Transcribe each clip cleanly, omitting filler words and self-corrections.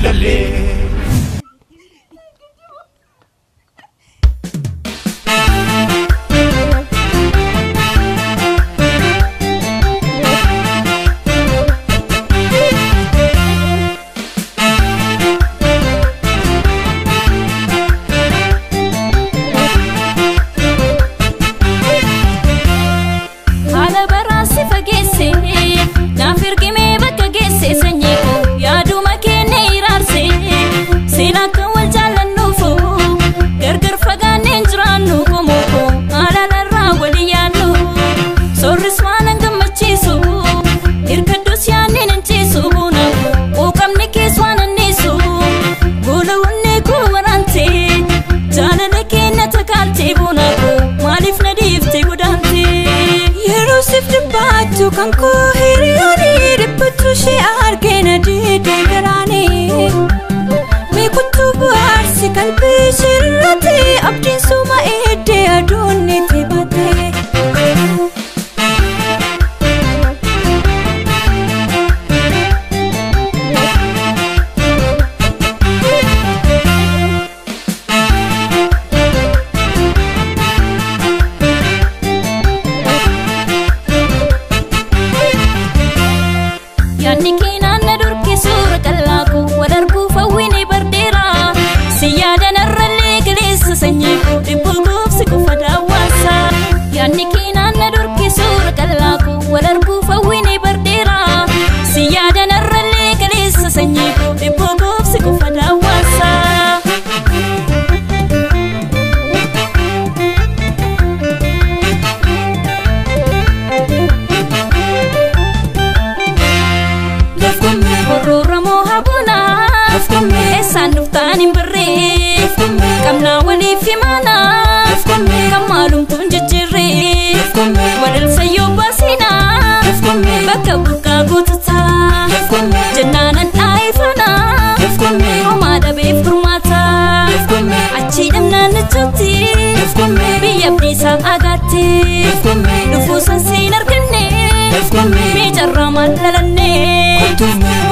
Gullallee. Kan koo hiriyooni dhiphachuu ishee argina diidee garaanii. Meekuutu bu'aarsi qalbii ishee irratti abdiin suma eeddee aduun itti baatee.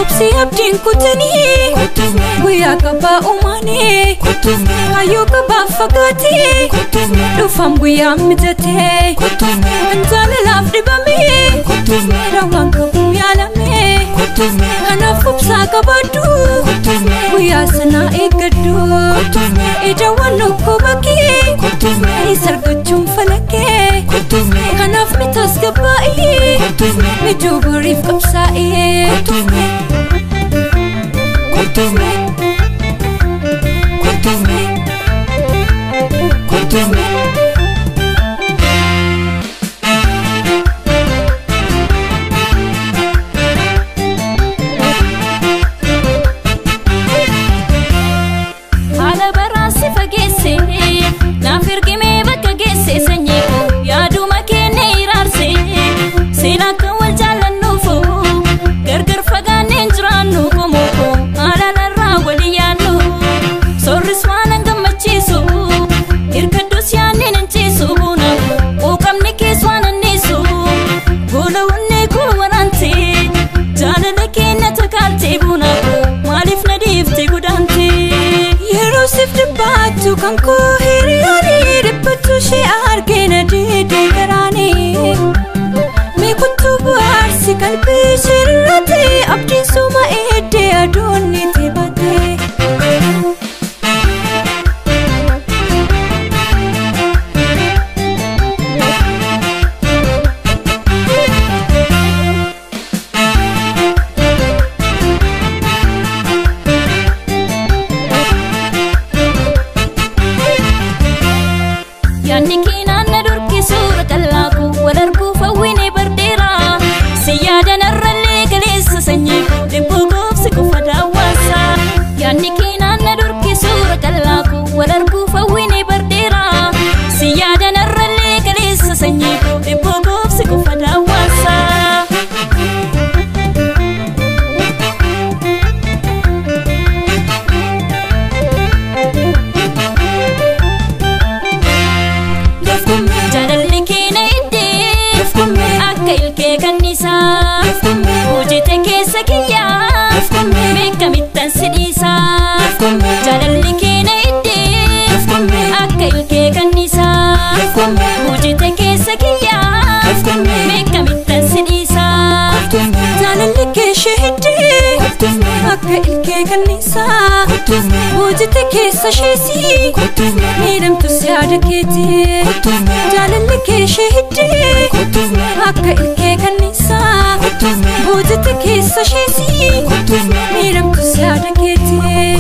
Obsi abdiin kutanii guyyaa qabaa uumanii kaayyoo qabaa fagaatee dhufaam guyyaa mijatee kan jaalalaaf dhibamee raawwaan qabu yaalamee kanaaf obsaa qabaadhu guyyaa sanaa eeggadhu ijawwan dhukkuba kee isa argachuun falakee kanaaf mitaas gabbaa'ee mijuu boriif qabsaa'ee. Haala baraasi fageesse naaf ergimee bakka geesse sanyii koo yaaduma kenne iraarse seenaa kan wal jaallannuufu gargar fagaanneen jiraannu qomoo koo haala walii yaannu soorris waan an gammachiisu hirkadduus yaanneen hin ciisu buna quuqamni kees waan anniisu gola onnee koo waraante jaalala keenya takaaltee buna koo maaliif na dhiifte godaante. Yeroo siif dhibbaattu kan koo hiriyooni dhiphachuu ishee argina diidee garaanii. Meekuutu bu'aarsi qalbii ishee irratti abdiin suma eeddee aduun itti baatee. Yaanni keenan na durki suura qal'aa koo wal arguuf hawwinee bardeera. Si yaadan arrallee galeessa sanyii koo dhibbuu goobsi qofa daawwaasa. Buujite keessa kiyyaa beekamittan si dhiisaa. Jaalalli kee ishee hiddee akka ilkee kanniisaa. Buujite keessa isheesii miidhamtus yaada keetii. Jaalalli kee ishee hiddee akka ilkee kanniisaa. Buujite keessa isheesii miidhamtus yaada keetii.